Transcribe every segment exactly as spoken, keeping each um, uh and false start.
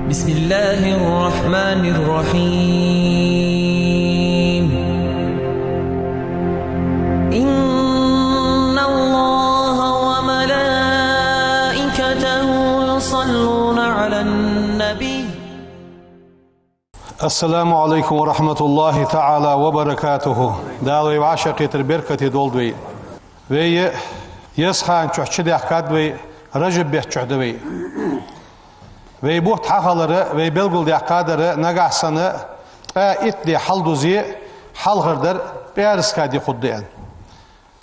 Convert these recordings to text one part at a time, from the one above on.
بسم الله الرحمن الرحيم. إن الله وملائكته يصلون على النبي. السلام عليكم ورحمة الله تعالى وبركاته. Дала вай вӀашагӀкхетар беркате долда вай. Вай еза хана чухь чудаьхкад вай, Ражаб бетта чухь да вай. Вай бутт хьахилар, вай белгалдаьккхадар, нагахь санна ткъаь итт ди хьалдузе, хьалхара дар пӀаьраска ди хургда аьнна.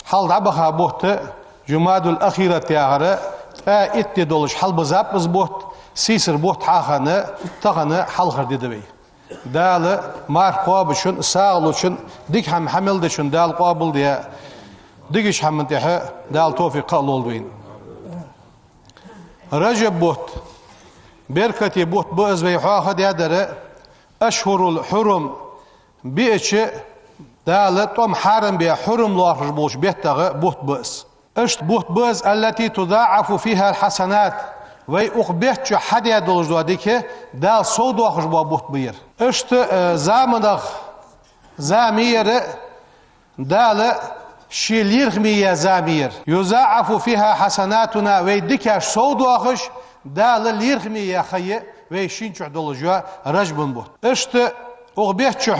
Хьалха дӀабаха бутт Жумадул-Ахират яхар, ткъаь итт ди долаш хьалбизаб из бутт, сийсара бутт хьахинна, тахан хьалхара ди да вай. Дала марха кхоабачун, сагӀа лучун, дика хӀама хьа мел дечун Дала къоабалдолда, дикача хӀаман тӀехьа Дала товфикъ кхаъ лолда вайна. Ражаб бутт, беркате бутт ба из, вай хьоахадаьдар, ашхӀурул-хьурум, биъача, Дала тӀом хьарам баь хьурум лоархӀаш болча беттагӀа бутт ба из. Иштта бутт ба из, التي تضاعف فيها الحسنات, вай укх бетта чу хьадаь долаш дола дика Дала совдоахаш бола бутт ба ер. Иштта, э, заманах зама я ер, Дала ший лоархӀаме яь зама я ер. يضاعف فيها حسناتنا, вай дикаш совдоахаш, Дала лоархӀаме яь ха я вай шийна чухь долаш йола Ражабан бутт. Иштта укх бетта чухь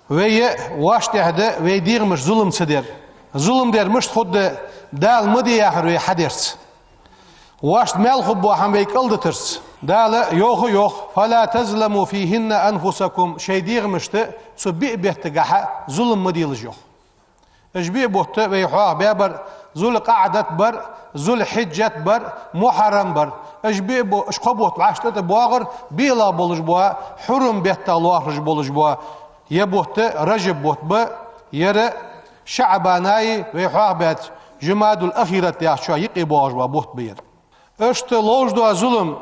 вай воашта тӀехьа да вай дегӀамашта зулам ца дар. Зулам дар мишта хургда? Дала ма де яхар вай хьадарца. Воашта мел хургбола хӀама вай кӀалдитарца. Дала йоах, йоах: فلا تظلموا فيهن أنفسكم, шоай дегӀамашта цу биъ беттагахьа зулам ма делаш, йоах. Уж биъ бутт вай хьоахабаь бар: Зуль-КъаӀдат бар, Зуль-Хьиджат бар, Мухьаррам бар. Уж биъ бу-, уж кхо бутт вӀаштӀа тӀабоагӀар, биълагӀа болаш бола, хьурум беттагӀа лоархӀаш болаш бола ер бутт Ражаб бутт ба, ер ШаӀбанаи вай хьоахабаьча Жумадул-Ахират яхачоа юкъе боагӀаш бола бутт ба ер. Иштта ловш дола зулам,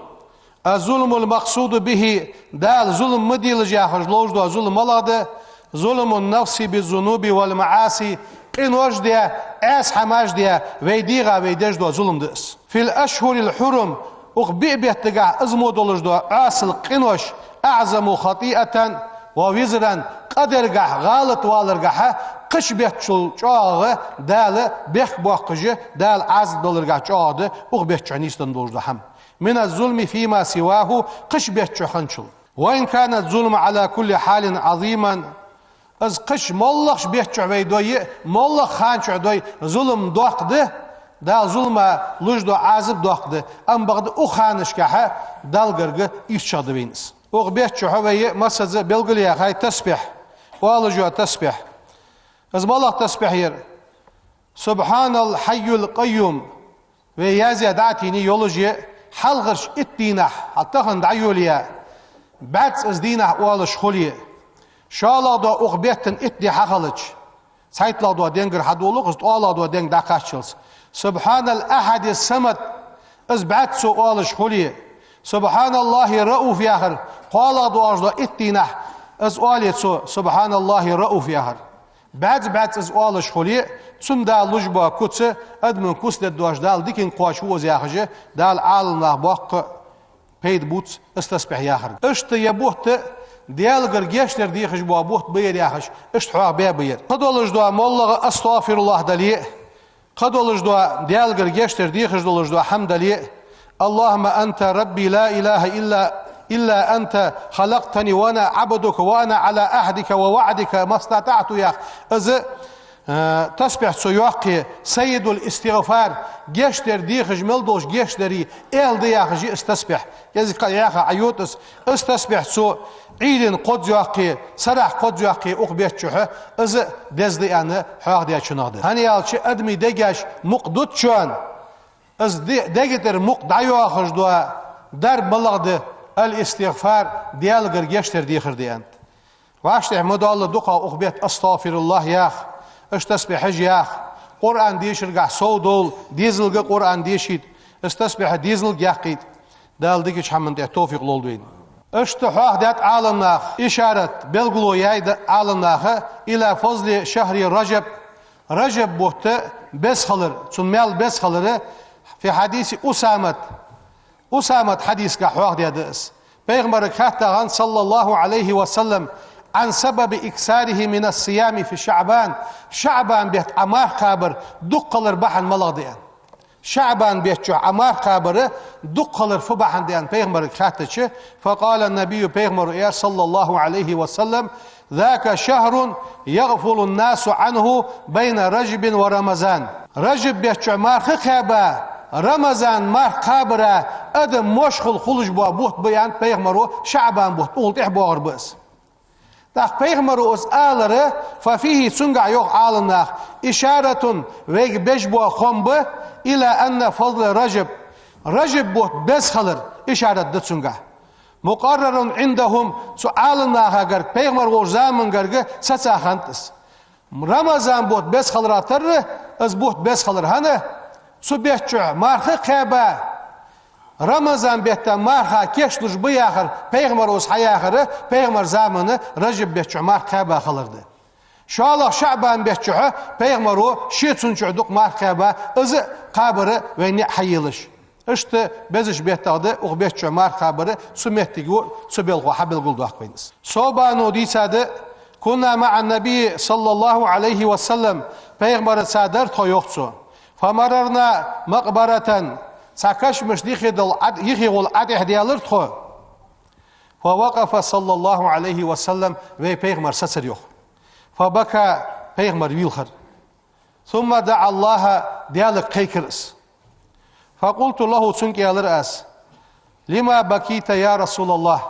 الظلم المقصود به, Дала зулам ма делаш яхаш ловш дола зулам малагӀа да? ظلم النفس بالذنوب والمعاصي, къинош а даь, Ӏаьса хӀамаш а даь, вай дегӀа вай деш дола зулам да из. في الأشهر الحرم, укх биъ беттагахь из мо долаш дола Ӏаьсал къинош, أعظم خطيئة ووزرا, къа даргахь, гӀалат валаргахьа, кхыча беттачул чӀоагӀагӀа Дала бехк боаккхаш, Дала Ӏазап даларгахь чӀоагӀа да укх бетта чу нийсденна долаш дола хӀама. من الظلم فيما سواه, кхыча бетта чу хинначул. وإن كان الظلم على كل حال عظيما, из кхыча моллагӀча бетта чу вай дой, моллагӀа хана чу дой, зулам доккха да, Дала зулама луш дола Ӏазап доккха да, амма бакъда укх ханашкахьа Далла гарга ийрчагӀа да вайна из. Укх бетта чухь вай массаза белгалъяьхай тасбихь, оалаш йола тасбихь. Из малагӀа тасбихь я ер? سبحان الحي القيوم. Вай язъяь дӀа а тийна йолаш я, хьалхарча итт дийнахьа, хьал тахан дӀайолаяь, бӀаьзза из дийнахьа оалаш хуле, шоллагӀа дола укх бетта итт ди хьахилча, цхьайттлагӀа дола денгара хьадоалаш, из ткъоалагӀа дола денга дӀакхаччалца. سبحان الأحد الصمد, из бӀаьзза цо оалаш хуле, سبحان الله الرؤوف яхар, кхоалагӀа доагӀаш дола итт дийнахьа, из оале цо, سبحان الله الرؤوف яхар. БӀаьзза-бӀаьзза из оалаш хуле, цунна Дала луш бола куц, адаман куц дергдоацаш, Дала диканга кхоачаш ва из яхаш, Дала Ӏаламнаха боккха пайда бувц из тасбихь яхар. Иштта ер бутт Даьлагара гешт дар дехаш бола бутт ба ер яхаш, иштта хьоахабаь ба ер. Кхыдолаш дола моллагӀа астагӀфируллахӀ дале, кхыдолаш дола Даьлагара гешт дар дехаш долаш дола хӀама дале: اللهم أنت ربي لا إله إلا، إلا أنت خلقتني وأنا عبدك وأنا على عهدك ووعدك ما استطعت яха. Из, э, тасбихь цо йоаккхе, سيد الاستغفار, гешт дар дехаш мел долча гешт дарий аьла да яхаш я из тасбихь. КӀезига-кхы яьха Ӏайода из, из тасбихь цо Ӏуйрийна кхозза йоаккхе, сарахьа кхозза йоаккхе укх бетта чухь, из деза да аьнна хьоахадаьчунах да. ХӀана аьлча адамий дегаш мукъа дутачоа, из де-, дега тӀара мукъа дӀайоахаш дола дарба малагӀа да? الاستغفار, Даьлагара гешт дар дехар да аьннад. ВӀаштӀехьа ма доалла дукхагӀа укх бетта астагӀфируллахӀ яха, иштта тасбихьаш яха, Къуръан дешаргахьа совдовла, дезалга Къуръан дешийта, из тасбихь дезалга яьккхийта. Дала дикача хӀаман тӀа товфикъ лолда вайна. Иштта хьоахадаьд Ӏаламнаха, ишарат, белгало яьй Ӏаламнаха, إلى فضل شهر رجب, Ражаб бутт беза хилар, цун маьл беза хилар, في حديث أسامة. Усамат хьадисагахь хьоахадаьд из. Пайхамарга хаьттад, صلى الله عليه وسلم, عن سبب إكثاره من الصيام في شعبان, ШаӀбан бетта Ӏа марха кхабар дукха хилар бахьан малагӀа да аьнна. ШаӀбан бетта чухь Ӏа марха кхабар дукха хилар фу бахьан да аьнна пайхамарга хаьттача, فقال النبي, пайхамаро аьлар, صلى الله عليه وسلم: ذاك شهر يغفل الناس عنه بين رجب ورمضان. Ражаб бетта чухь марха кхаьба, Рамазан марха кхабара адам мошхал хулаш бола бутт ба аьнна пайхамаро, ШаӀбан бутт укхал тӀехьа боагӀар ба из. ТӀаккха пайхамаро из алар, ففيه, цунгахь, йоах Ӏаламнаха, إشارة, вайга беш бола хоам ба, إلى أن فضل رجب, Ражаб бутт беза хилар ишарат да цунгахь. مقرر عندهم, цу Ӏаламнахагара, пайхамар волча замангарга цаӀ хиннад из. Рамазан бутт беза хилара тарра, из бутт беза хилар. ХӀана? Цу бетта чухь марха кхаьба, Рамазан бетта марха кечлуш ба яхар, пайхамаро из хьаяхар, пайхамара заман Ражаб бетта чухь марха кхаьба хилар да. ШоллагӀа ШаӀбан бетта чухь пайхамаро ше цун чухь дукха марха кхаьба, из а кхабар вайна хьаелаш. Иштта безача беттагӀа да укх бетта чухь марха кхабар, цу моттиге цу белхо хьабелгалдоаккх вайна из. Совбано дийцад: كنا مع النبي صلى الله عليه وسلم, пайхамарца дар тхо, йоах цо. فمررنا مقبرة, цхьа кашамашта юхе дола Ӏа-, юхе гӀолла ӀотӀехдаьлар тхо. فوقف صلى الله عليه وسلم, вай пайхамар сецар, йоах. فبكى, пайхамар вийлхар. ثم دعا الله, Даьлага кхайкар из. فقلت له, цунга аьлар аз: لم بكيت يا رسول الله؟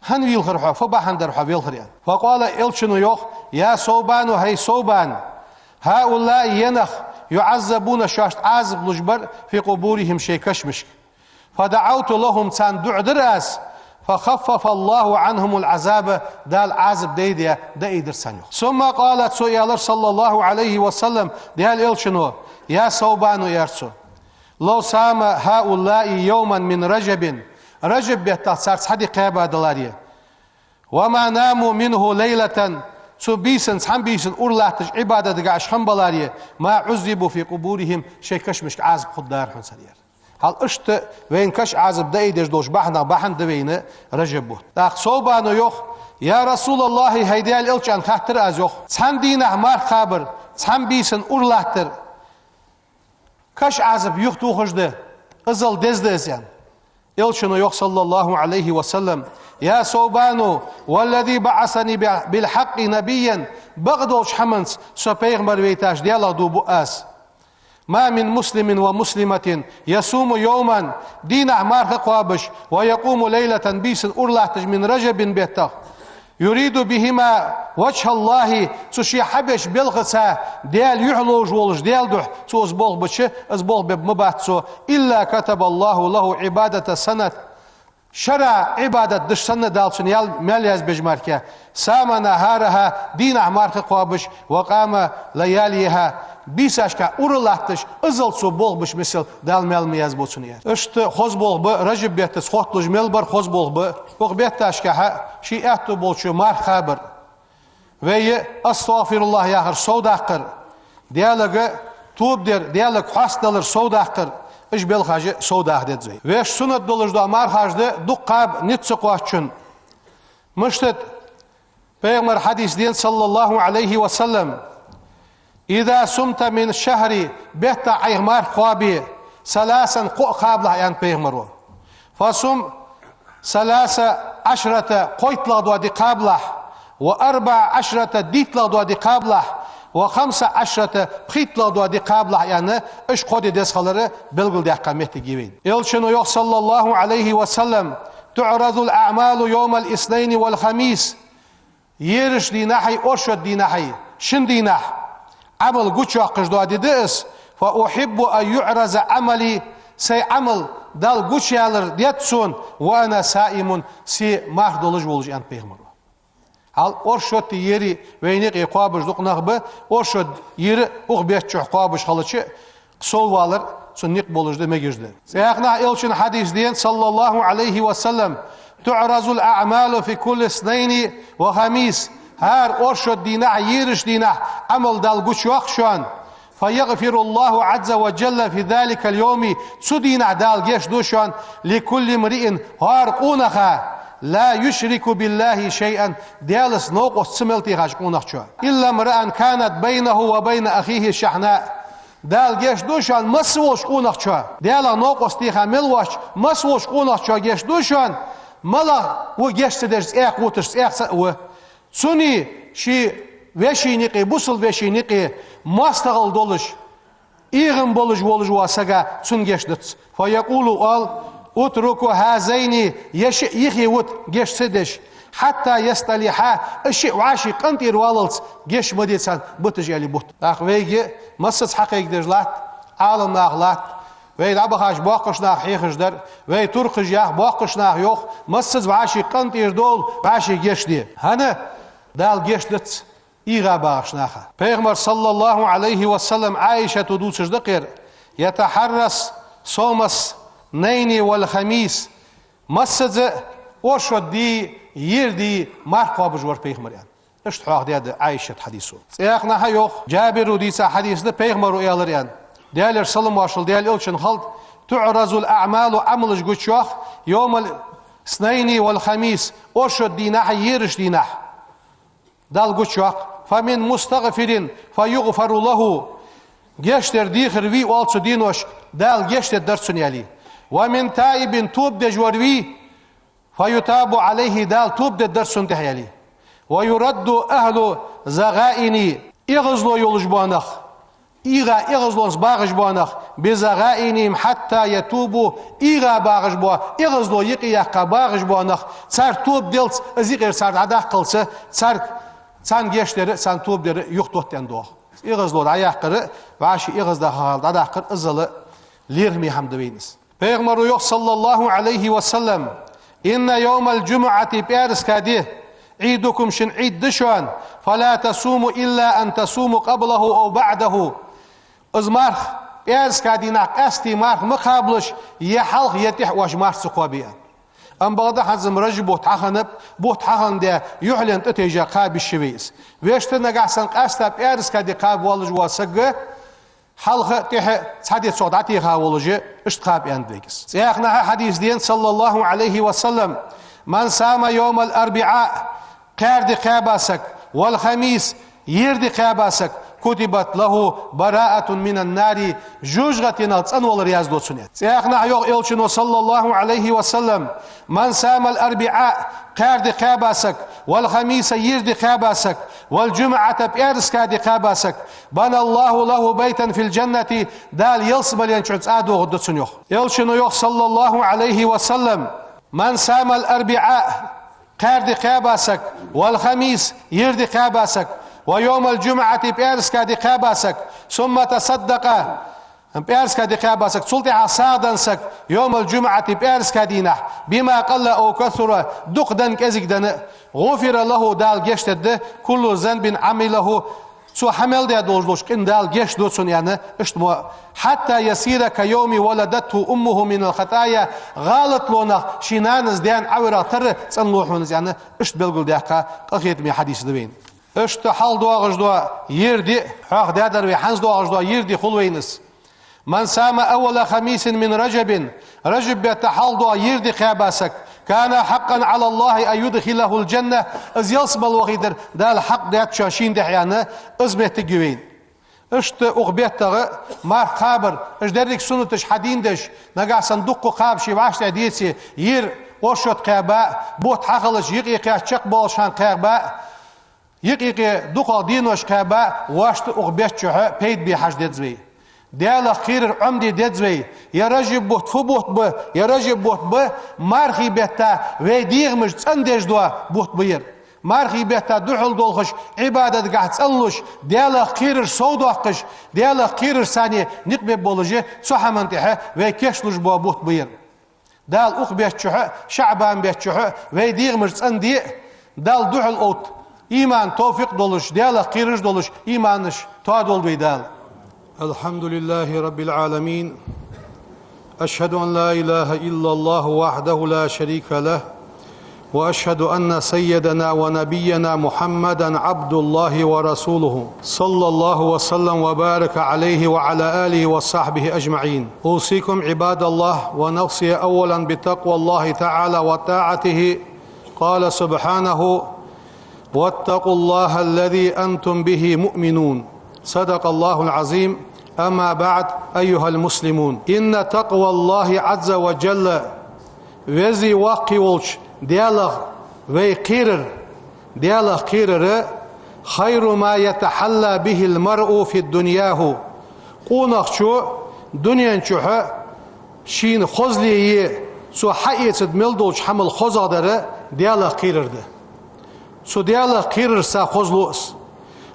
ХӀана вийлхар хьо, фу бахьан дар хьо вийлхар аьнна? فقال, элчано йоах: يا ثوبان, хӀай Совбан, هؤلاء, ер нах, يعذبون, шоашта Ӏазап луш бар, في قبورهم, шоай кашамашка. فدعوت لهم, царна дуӀа дир аз, فخفف الله عنهم العذاب, Дала Ӏазап дайдаь даийдир царна, йоах. ثم قال, цо аьлар, صلى الله عليه وسلم, Даьла элчано: يا ثوبان, аьлар цо, لو صام هؤلاء يوما من رجب, Ражаб бетта цар цхьа ди кхаьбадаларе, وما ناموا منه ليلة, цу бийсан, цхьан бийсан ура латташ Ӏибадат деш хиннабаларе, ما عذبوا في قبورهم, шоай кашамашка Ӏазап хургдар хьона цар, аьлар. Хьал иштта вайна каша Ӏазап даийдеш долча бахьанех бахьан да вайна Ражаб бутт. ТӀаккха Совбано йоах: يا رسول الله, хӀай Даьла элча, аьнна хаттар аз, йоах, цхьан дийнахьа марха кхабар, цхьан бийсан ура латтар каша Ӏазап юхатохаш да, иззал деза да из, аьнна. Элчано йоах, صلى الله عليه وسلم: يا ثوبان, والذي بعثني بالحق نبيا, бакъдолча хӀаманца со пайхамар вайташ Даьлах дув буъ аз. ما من مسلم ومسلمة يصوم يوما, дийнахьа марха кхоабаш, ويقوم ليلة, бийсан ура латташ, من رجب, беттах, يريد بهما وجه الله, цу ше хьабеча белхаца Даьла юхь ловш волаш, Даьла духьа цо из болх бича, из болх бергбац цо, إلا كتب الله له عبادة سنة, шера Ӏибадат деш санна Дала цунна ял-, маьл язбеш мара. صام نهارها, дийнахьа марха кхоабаш, وقام لياليها, бийсашка ура латташ, иззал цо болх беш миссел Дала маьл ма язбу цунна, аьлар. Иштта хоза болх ба, Ражаб беттаца хотталуш мел бар хоза болх ба, укх бетташкахьа ший аьттув болчо марха кхабар. Вай أستغفر الله яхар совдаккхар, Даьлага тоба дар, Даьлага хьастадалар совдаккхар, уж белхаш совдаха деза вай. Вешта суннат долаш дола мархаш да дукха кхаба низ ца кхоаччун. Мишта да? Пайхамара хьадис да, صلى الله عليه وسلم: إذا صمت من الشهر, бетта Ӏайха марха кхоабе, ثلاثا, кхоъ кхабалахь, аьннад пайхамаро. فصم ثلاث عشرة, кхойтталагӀа дола ди кхабалахь, وأربع عشرة, дийтталагӀа дола ди кхабалахь, وخمس عشرة, пхийтталагӀа дола ди кхабалахь, аьнна, уж кхо ди деза хилар белгалдаьккха моттиг я вайна. Элчано йоах, صلى الله عليه وسلم: تعرض الأعمال يوم الاثنين والخميس. Ераш дийнахьеи оршот дийнахьеи, шин дийнахьа Ӏамал гучайоаккхаш дола ди да из, فأحب أن يعرض عملي, сай Ӏамал Далла гучаялар деза сона, وأنا صائم, се марха долаш волаш, аьннад пайхамаро. Хьал оршоти ери вайна юкъе кхоабаш дукха нах ба, оршот ери укх бетта чухь кхоабаш хилча, соввалар цун никъ болаш да, мегаш да. ЦӀаькха а Элчан хьадис да, صلى الله عليه وسلم: تعرض الأعمال في كل اثنين وخميس. ХӀара оршот дийнахьа, ераш дийнахьа Ӏамал Далла гучайоаккх шоана. فيغفر الله عز وجل في ذلك اليوم, цу дийнахьа Дала гешт ду шоана, لكل امرئ, хӀара къонаха, لا يشرك بالله شيئا, Даьлаца новкъост ца мел техача къонахчоа. إلا امرأ كانت بينه وبين أخيه شحناء. Дала гешт ду шоана масса волча къонахчоа, Даьлах новкъост теха мел воацача масса волча къонахчоа гешт ду шоана, малагӀа ва гешт ца деш, цӀаькха вуташ, цӀаькха ца а ва. Цунна ший вешийна юкъе, бусалба вешийна юкъе моастагӀал долаш, эгӀам болаш волаш вола сага цунна гешт дац. فيقول, оал: اتركوا هذين, ер шиъ йихье вута гешт ца деш, حتى يصطلحا, уж шиъ вӀаший къинтӀера валлалца гешт ма де царна, биташ, аьле, бут. ТӀаккха вайга массаза хьакхайкадеш латт, Ӏаламнах латт, вай дӀабахача боккхийча наха хьехаш дар, вай туркхаша йоах, боккхийча наха йоах, массаза вӀаший къинтӀера довла, вӀаший гешт де. ХӀана? Дала гешт дац эгӀа багӀача наха. Пайхамара, صلى الله عليه وسلم, Ӏайшата дувцаш да-кх ер: يتحرى صوم الاثنين والخميس, массаза оршот ди, ер ди марха кхоабаш вар пайхамар, аьнна. Иштта хьоахадаьд Ӏайшата хьадисо. ЦӀаькханахьа йоах, Джабира дийца хьадис да, пайхамара аьлар, аьнна: Даьлера салам-моаршал Дала элчанна хилда: تعرض الأعمال, Ӏамалаш гучайоах, يوم الاثنين والخميس, оршот дийнахьа, ераш дийнахьа. Дала гучайоаккх: فمن مستغفر فيغفر له, гешт дер дехар вий, оал, цу денош, Дала гешт дергдар цунна, аьле. ومن تائب, тоба деш вар вий, فيتاب عليه, Дала тоба дергдар цунна тӀехьа, аьле. ويرد أهل الضغائن, эгӀазло йолаш бола нах, эгӀа эгӀазлонца багӀаш бола нах, بضغائنهم حتى يتوبوا, эгӀа багӀаш бола, эгӀазло юкъеяккха багӀаш бола нах, цар тоба делца, из юкъера цар дӀадаккхалца, царга, царна гешт дер а, царна тоба дер а юхатоттадаьд, йоах. ЭгӀазло дӀаяккхар а, вӀаший эгӀаздаха хьал дӀадаккхар а, иззал лерхӀаме хӀама да вайна из. Пайхамара йоах, صلى الله عليه وسلم: إن يوم الجمعة, пӀаьраска ди, عيدكم, шун Ӏид да шоана, فلا تصوموا إلا أن تصوموا قبله أو بعده. Из марха, пӀаьраска дийнахьа къаьстта марха ма кхабалаш, е хьалха, е тӀехьа оаш марха ца кхоабе, аьнна. Амма бакъда хӀанз-м Ражаб бутт хьахиннаб, бутт хьахиннадаь, юхьлен тӀатайжа кхаба йиш я вай из. Вешта, нагахьа санна къаьстта пӀаьраска ди кхаба воаллаш вола саг, хьалха а, тӀехьа а цхьа ди цох дӀатеха волаш, иштта кхаба аьннад вайга из. ЦӀаькханахьа хьадис да, صلى الله عليه وسلم: من صام يوم الأربعاء, кхаьра ди кхаьба саг, والخميس, ер ди кхаьба саг, كتبت له براءة من النار, жожагӀатенах цӀенвалар яздо цунна. ЦӀаькханахьа йоах элчано, صلى الله عليه وسلم: من صام الأربعاء, кхаьра ди кхаьба саг, والخميس, ер ди кхаьба саг, والجمعة, пӀаьраска ди кхаьба саг, بنى الله له بيتا في الجنة, Дала ялсмален чу цӀа доагӀаргда цунна, йоах. Элчано йоах, صلى الله عليه وسلم: من صام الأربعاء, кхаьра ди кхаьба саг, والخميس, ер ди кхаьба саг, ويوم الجمعة, пӀаьраска ди кхаьба саг, ثم تصدق, пӀаьраска ди кхаьба саг, цул тӀехьагӀа сагӀа денна саг, يوم الجمعة, пӀаьраска дийнахьа, بما قل أو كثر, дукха денна, кӀезига денна, غفر له, Дала гешт дергда, كل ذنب عمله, цо хьа мел даь долаш долча къина Дала гешт ду цунна, аьнна, иштта мо, حتى يصير كيوم ولدته أمه من الخطايا, гӀалатлонах ший нанас даьна Ӏовирах тара цӀенлу хьона из, аьнна, иштта белгалдаьккха къахетаме хьадис да вайна. Иштта хьалха доагӀаш дола ер ди, хьоахадаьдар вай, хӀанз доагӀаш дола ер ди хул вайна из. من صام أول خميس من رجب, Ражаб бетта хьалха доагӀа ер ди кхаьба саг, كان حقا على الله أن يدخله الجنة, из ялсмала вахийтар Дала хьакъ даьд шоана шийна тӀехьа, аьнна, из моттиг я вайна. Иштта укх беттагӀа марха кхабар, уж деррига суннаташ хьадийна деш, нагахьа санна дукха кхаба ше вӀаштӀехьа деце, ер оршот кхаьба, бутт хьахилча юкъе кхаьча чакхбоалаш хана кхаьба, юкъе-юкъе дукхагӀа денош кхаьба, вешта, укх бетта чухь пайда бе хьажа деза вай. Даьлах кхерар Ӏомаде деза вай. Ер Ражаб бутт фу бутт ба, ер Ражаб бутт ба, мархий бетта вай дегӀамаш цӀендеш дола бутт ба ер. Мархий бетта духьал долхаш, Ӏибадатагахьа цӀенлуш, Даьлах кхераш совдоаккхаш, Даьлах кхераш царна никъ бергболаш, цу хӀаман тӀехьа вай кечлуш бола бутт ба ер. Дала укх бетта чухь а, ШаӀбан бетта чухь а вай дегӀамаш цӀенде а, Далла духьал отта иман, товфикъ долаш, Даьлах кхераш долаш иманаш тоадолда вай Дала. الحمد لله رب العالمين. أشهد أن لا إله إلا الله وحده لا شريك له. وأشهد أن سيدنا ونبينا محمدا عبد الله ورسوله، صلى الله وسلم وبارك عليه وعلى آله وصحبه أجمعين. أوصيكم عباد الله ونفسي أولا بتقوى الله تعالى وطاعته. قال سبحانه: واتقوا الله الذي أنتم به مؤمنون. صدق الله العظيم. أما بعد، أيها المسلمون، إن تقوى الله عز وجل, Веза-Воккха волча Даьлах вай кхерар, Даьлах кхерар, خير ما يتحلى به المرء في دنياه, къонахчо дунен чухь шийна хозле е, цо хьаэцад мел долча хӀамал хозагӀдар Даьлах кхерар да. Цу Даьлах кхерарца хозлу из.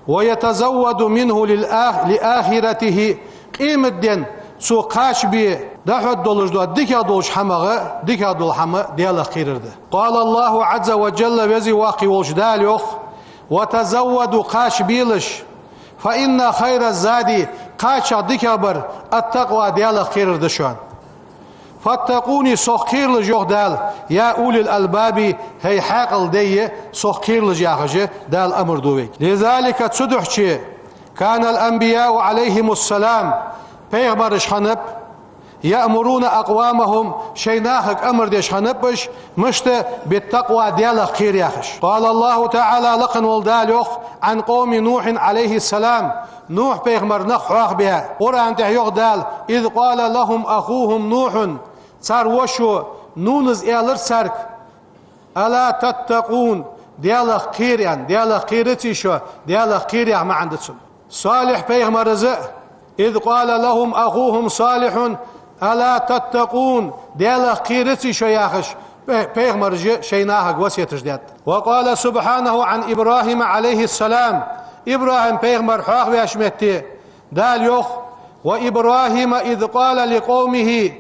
ويتزود منه للآخ-، لآخرته, къематден цо кхача бе дӀахьоргдолаш дола дикагӀа долча хӀамах, дикагӀа дола хӀама Даьлах кхерар да. قال الله عز وجل, Веза-Воккха волча Дала йоах: وتزودوا, кхача белаш, فإن خير الزاد, кхача дикагӀбар, التقوى, Даьлах кхерар да шоана. فاتقوني, сох кхералаш, йоах Дала, يا أولي الألباب, хӀай хьаькъал дайи, сох кхералаш, яхаш Дала амар ду вайга. لذلك, цудухьа, كان الأنبياء عليهم السلام, пайхамараш хиннаб, يأمرون أقوامهم, шоай нахага амар деш хиннаб уж, мишта, بالتقوى, Даьлах кхера, яхаш. قال الله تعالى, лакха вола Дала йоах, عن قوم نوح عليه السلام, Нухь пайхамара нах хьоахабаь, Къуръан тӀа йоах Дала: إذ قال لهم أخوهم نوح, цар воша Нунас аьлар царга: ألا تتقون, Даьлах кхера, аьнна, Даьлах кхераций шо, Даьлах кхера яха маӀан да цун. Салихь пайхамара а: إذ قال لهم أخوهم صالح ألا تتقون, Даьлах кхераций шо, яхаш, пай-, пайхамараша шоай нахага васкеташ даьд. وقال سبحانه عن إبراهيم عليه السلام, ИбрахӀим пайхамар хьоахаваьча метте Дала йоах: وإبراهيم إذ قال لقومه,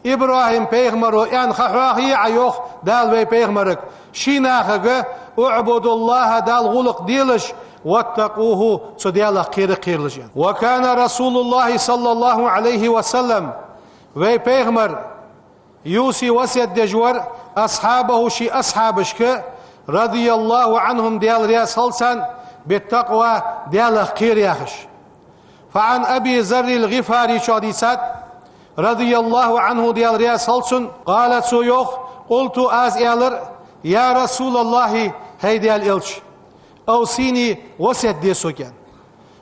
ИбрахӀим пайхамара аьнна ха хьоахае Ӏа, йоах Дала вай пайхамарга, ший нахага: اعبدوا الله, Далла гӀулакх делаш, واتقوه, цу Даьлах кхера а кхералаш, аьнна. وكان رسول الله صلى الله عليه وسلم, вай пайхамар يوصي, васкет деш вар, أصحابه, ший асхьабашка, رضي الله عنهم, Даьла раьза хилва царна, بالتقوى, Даьлах кхера, яхаш. فعن أبي ذر الغفاري, чӀоагӀа дийцад, رضي الله عنه, Даьла раьза хилва цунна, قال, цо йоах: قلت, аз аьлар: يا رسول الله, хӀай Даьла Элча, أوصني, васкет де сога, аьнна.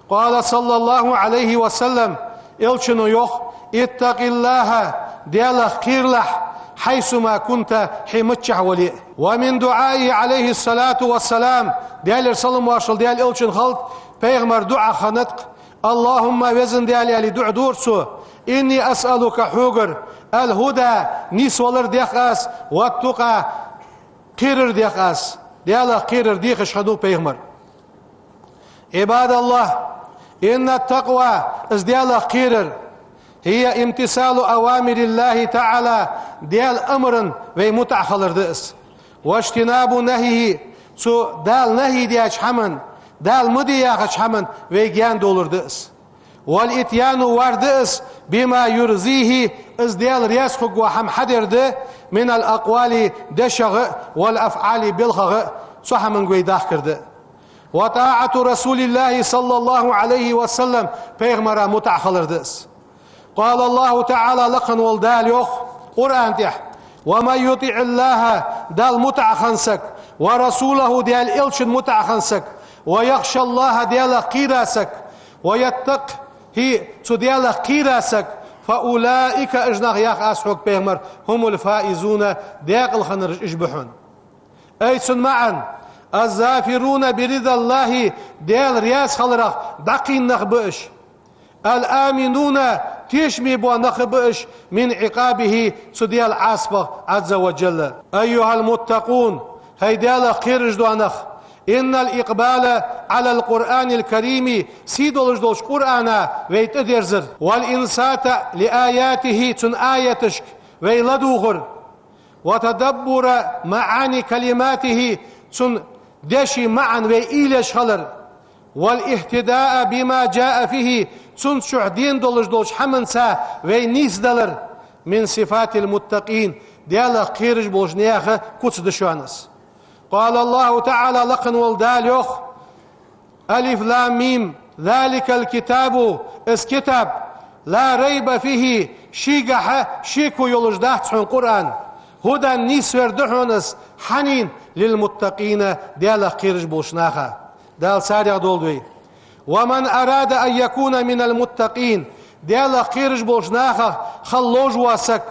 قال صلى الله عليه وسلم, Элчано йоах: اتق الله, Даьлах кхералахь, حيثما كنت, хьо миччахьа вале а. ومن دعائه عليه الصلاة والسلام, Даьлера салам-моаршал Даьла Элчанна хилда, пайхамара дуӀа хиннад-кх: اللهم, Веза Даьла, аьле, дуӀа дора цо, إني أسألك, хьогара, الهدى, нийсвалар дех аз, والتقى, кхерар дех аз. Даьлах кхерар дехаш хиннав пайхамар. عباد الله, إن التقوى, из Даьлах кхерар, هي امتثال أوامر الله تعالى, Даьла амарна вай мутӀахьа хилар да из. واجتناب نهيه, цу Дала нахӀий даьча хӀаман, Дала ма де яхача хӀаман вай гаьна довлар да из. والإتيان, вар да из, بما يرضيه, из Даьла раьза хургвола хӀама хьадар да, من الأقوال, дешах а, والأفعال, белхах а, цу хӀаманга вай дахкар да. وطاعة رسول الله صلى الله عليه وسلم, пайхамара мутӀахьа хилар да из. قال الله تعالى, лакха вола Дала йоах Къуръан тӀа: ومن يطع الله, Далла мутӀахьа хинна саг, ورسوله, Даьла Элчанна мутӀахьа хинна саг, ويخش الله, Даьлах кхера саг, ويتقه, цу Даьлах кхера саг, فأولئك, уж нах, йоах аз хьога, пайхамар, هم الفائزون, даькъала хиннараш уж ба хьона. أي, цун маӀан: الظافرون برضا الله, Даьла раьза хиларах дӀакхийна нах ба уж. الآمنون, тешаме бола нах ба уж, من عقابه, цу Даьла Ӏазапах, عز وجل. أيها المتقون, хӀай Даьлах кхераш дола нах, إن الإقبال على القرآن الكريم, сий долаш долча Къуръана вай тӀадерзар, والإنصات لآياته, цун аяташка вай ладувгӀар, وتدبر معاني كلماته, цун дешай маӀан вай уйла еш хилар, والاهتداء بما جاء فيه, цунца чухь денна долаш долча хӀаманца вай нийсдалар, من صفات المتقين, Даьлах кхераш болча наьха куц да шоана из. قال الله تعالى, лакха вола Дала йоах: الم، ذلك الكتاب, из китаб, لا ريب فيه, шийгахьа шеко йолаш дац хьона Къуръан, هدى, нийсвер да хьона из, хьанна, للمتقين, Далах кхераш болча наха. Дала царех долда вай. ومن أراد أن يكون من المتقين, Далах кхераш болча нахах хила ловш вола саг,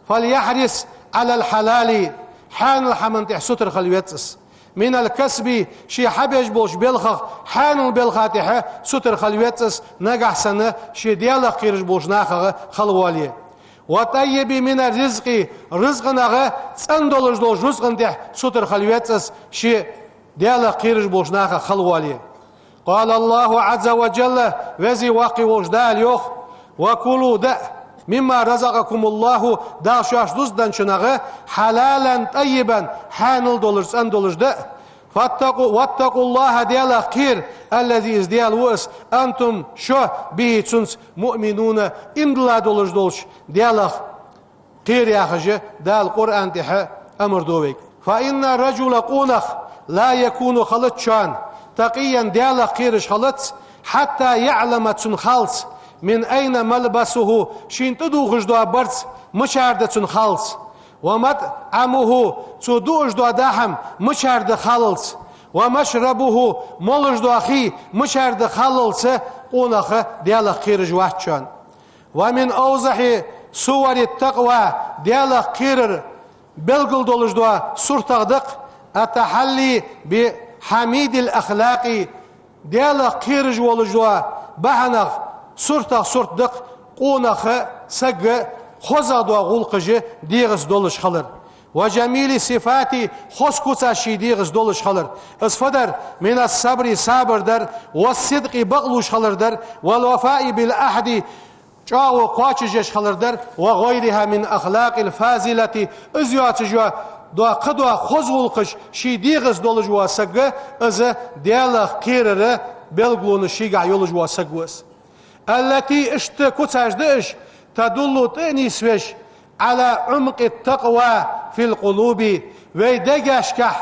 فليحرص على الحلال, хьанал хӀаман тӀа сутара хила веза из. من الكسب, ше хьабеш болча балхах, хьанал балха тӀа сутара хила веза из, нагахьа санна ше Далах кхераш болча нахах хила воале. والطيب من الرزق, рузкъанах цӀена долаш долча рузкъан тӀа сутара хила веза из, ше Далах кхераш болча нахах хила воале. قال الله عز وجل, Веза-Воккха волча Дала йоах: وكلوا, даа, مما رزقكم الله, Дала шоашта рузкъа денначунах, حلالا طيبا, хьанал долаш, цӀена долаш даа. فاتقوا، واتقوا الله, Далах кхера, الذي, из Даьла ва из, أنتم, шо, به, цунца, مؤمنون, иман долаш долча Далах кхера яхаш Дала Къуръан тӀа амар ду вайга. فإن الرجل, къонах, لا يكون, хилац шоана, تقيا, Далах кхераш хилац, حتى يعلم, цунна халлалца, من أين ملبسه, шийна тӀадувхаш дола барзкъа мичара да цунна халлалца, ومطعمه, цо дуаш дола даа хӀама мичара да халлалца, ومشربه, молаш дола хий мичара да халлалца, къонах Далах кхераш вац шоана. ومن أوضح صور التقوى, Далах кхерар белгал долаш дола суртех да-кх, التحلي بحميد الأخلاق, Далах кхераш волаш дола бахьанех, суртех сурт да-кх къонах, сага хозагӀа дола гӀулакхаш дегӀаца долаш хилар. وجميل الصفات, хоза куцаш ший дегӀаца долаш хилар. Из фу дар? من الصبر, сабар дар, والصدق, бакълувш хилар дар, والوفاء بالعهد, чӀоагӀо кхоачашъеш хилар дар, وغيرها من الأخلاق الفاضلة, из йоацаш йола, дола, кхыдола хоза гӀулакхаш ший дегӀаца долаш вола саг, из Далах кхерара белгалонаш шийгахьа йолаш вола саг ва из. التي, иштта куцаш да уж, تدل, тӀа а нийсвеш, على عمق التقوى في القلوب, вай дегашка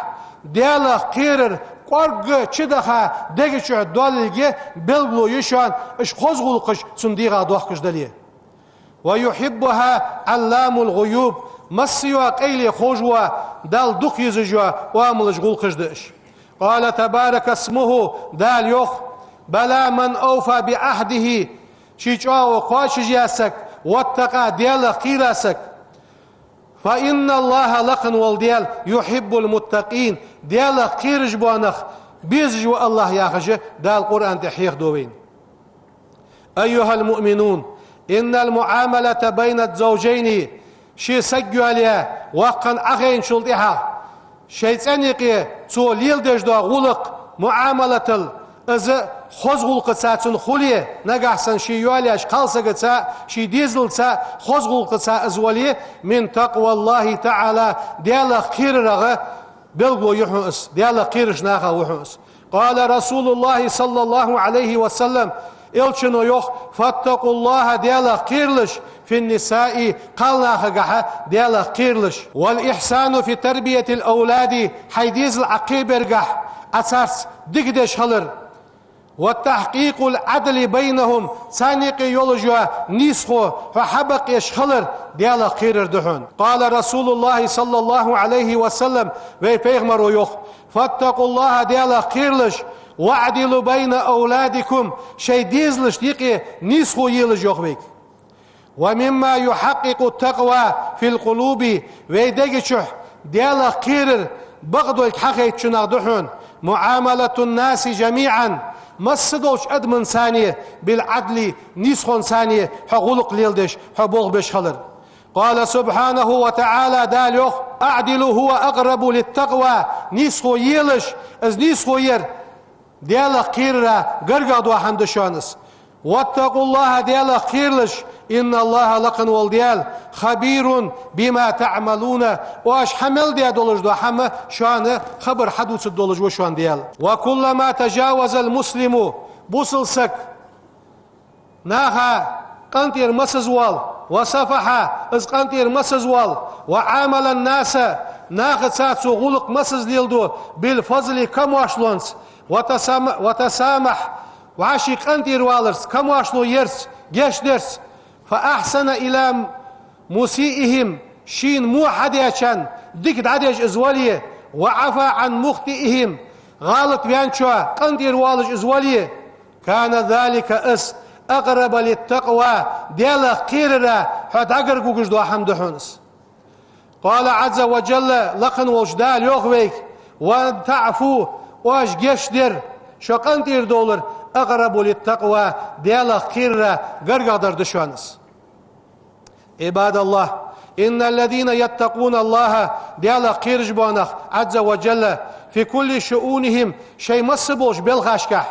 Далах кхерар кӀоарга чудаха дега чу доллилга белгало я шоана, уж хоза гӀулакхаш цун дегӀа дохкаш дале. ويحبها علام الغيوب, массайола къайле ховш вола, Далла дукха езаш йола оамалаш, гӀулакхаш да уж. قال تبارك اسمه, Дала йоах: بلى من أوفى بعهده, ший чӀоагӀо кхоачашъяь саг, واتقى, Далах кхийра саг, فإن الله, лакха вола Даьла, يحب المتقين, Далах кхераш бола нах безаш ва АллахӀ, яхаш Дала Къуръан тӀа хьехаду вайна. أيها المؤمنون، إن المعاملة بين الزوجين, ший саг йоалаяь, воккха хана Ӏохайначул тӀехьагӀа, шоай цӀен юкъе цо леладеш дола гӀулакх, муӀамалатал, из хоза гӀулакхаца цун хуле, нагахьа санна ший йоалаяьча кхалсагаца, ший дезалца хоза гӀулакхаца из вале, من تقوى الله تعالى, Далах кхерарах белгало я хьона из, Далах кхераш нахах ва хьона из. قال رسول الله صلى الله عليه وسلم, Элчано йоах: فاتقوا الله, Далах кхералаш, في النساء, кхалнахагахьа Далах кхералаш. والإحسان في تربية الأولاد, хьай дезал Ӏокхебаргахьа Ӏа царца дика деш хилар. وتحقيق العدل بينهم, царна юкъе йолаш йола нийсхо хьо хьабакъ еш хилар Далах кхерар да хьона. قال رسول الله صلى الله عليه وسلم, вай Пайхамаро йоах: فاتقوا الله, Далах кхералаш, واعدلوا بين أولادكم, шоай дезалашта юкъе нийсхо елаш, йоах вайга. ومما يحقق التقوى في القلوب, вай дега чу Далах кхерар бакъдолга хьахайтачунах да хьона, معاملة الناس جميعا, масса долча адамашца, بالعدل, нийсхонца хьо гӀулакх леладеш, хьо болх беш хилар. قال سبحانه وتعالى, Дала йоах: اعدلوا هو أقرب للتقوى, нийсхо елаш, из нийсхо яр Далах кхерара гаргагӀа дола хӀама да шоана из. واتقوا الله, Далах кхералаш, إن الله, лакха вола Даьла, خبير بما تعملون, оаш хьа мел даь долаш дола хӀама шоана хабар хьадувцаш долаш ва шоана Даьла. وكلما تجاوز المسلم, бусалба саг наха къинтӀера масаза воал, وصفح, из къинтӀера массаза воал, وعامل الناس, нахаца цо гӀулакх массаза леладу, بالفضل, камоаршлонца, وتسام-, وتسامح, вӀаши къинтӀера валарца, камоаршло ярца, гешт дарца, فأحسن إلى مسيئهم, шийна во хьадечарна дика дӀадеш из вале, وعفا عن مخطئهم, гӀалат ваьнначоа къинтӀера воалаш из вале, كان ذلك, из, أقرب للتقوى, Даьлах кхерара хьо дӀагарга вугаш дола хӀама да хьона из. قال عز وجل, лакха волча Дала йоах вайга: وأن تعفوا, оаш гешт дар, шо къинтӀера довлар, أقرب للتقوى, Даьлах кхерара гаргагӀдар да шоана из. عباد الله، إن الذين يتقون الله, Даьлах кхераш бола нах, عز وجل, في كل شؤونهم, шоай масса болча балхашкахь,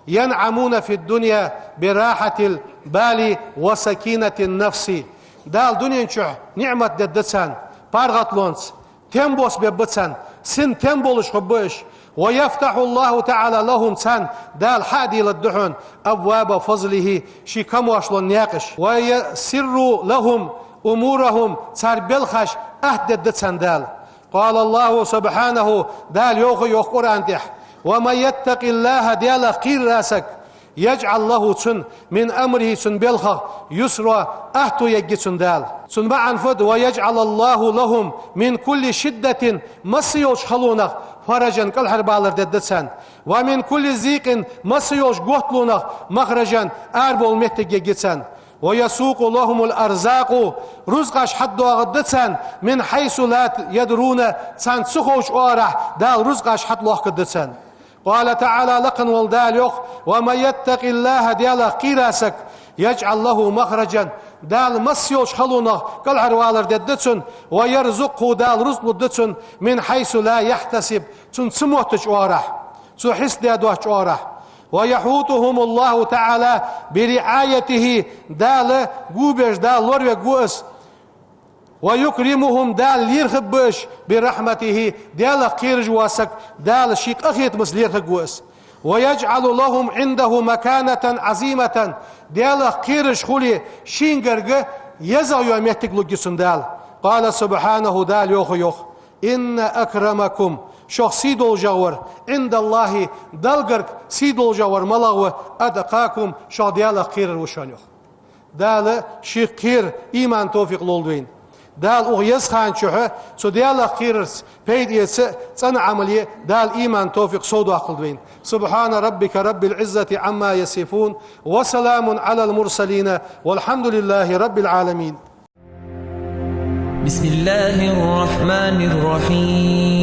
ينعمون في الدنيا براحة البال وسكينة النفس. Дала дунен чу ниӀмат дергда царна, паргӀатлонца, тем бос бергба царна, син тем болаш хургба уж. ويفتح الله تعالى لهم, царна Дала хьаделаргда хьона, أبواب فضله, ший камоаршлон наькъаш. ويسر لهم أمورهم, цар балхаш атта дергда царна Дала. قال الله سبحانه, Дала йоах, йоах Къуръан тӀа: ومن يتق الله, Даьлах кхерар саг, يجعل له, цунна, من أمره, цун балхах, يسرا, атто ергья цунна Дала. Цун маӀан фуд: ويجعل الله لهم من كل شدة, масса йолча халонах, فرجا, кӀалхарбалар дергда царна, ومن كل ضيق, масса йолча готталонах, مخرجا, арабовла моттиг ергья царна, ويسوق لهم الأرزاق, рузкъаш хьадоагӀаргда царна, من حيث لا يدرون, царна ца ховча оагӀорахь Дала рузкъаш хьалохкаргда царна. قال تعالى, лакха волча Дала йоах: ومن يتق الله, Даьлах кхерар саг, يجعل له مخرجا, Дала масса йолча халонах кӀалхарвалар дергда цунна, ويرزقه, Дала рузкъа лургда цунна, من حيث لا يحتسب, цунна ца моттача оагӀорахь, цо хьиста даь доацача оагӀорахь, ويحوطهم الله تعالى برعايته, Дала гу беш, Дала лоравергва уж, ويكرمهم, Дала лерхӀаргба уж, برحمته, Даьлах кхераш вола саг, Дала ший къахетамца лерхӀаргва уж, ويجعل لهم عنده مكانة عظيمة, Даьлах кхераш хуле, шийна гарга езагӀа йола моттиг лургья цунна Дала. قال سبحانه, Дала йоах, йоах: إن أكرمكم, шох сий долашагӀвар, عند الله, Далла гарга сий долашагӀвар малагӀа ва, أتقاكم, шох Даьлах кхерар ва шоана, йоах. Дала шийх кхерар иман, товфикъ лолда вайна. Дала укх еза хана чухь цу Даьлах кхерарца пайда эца, цӀена Ӏамал е Дала иман, товфикъ совдоаккхалда вайна. سبحان ربك رب العزة عما يصفون، وسلام على المرسلين، والحمد لله رب العالمين. بسم الله الرحمن الرحيم.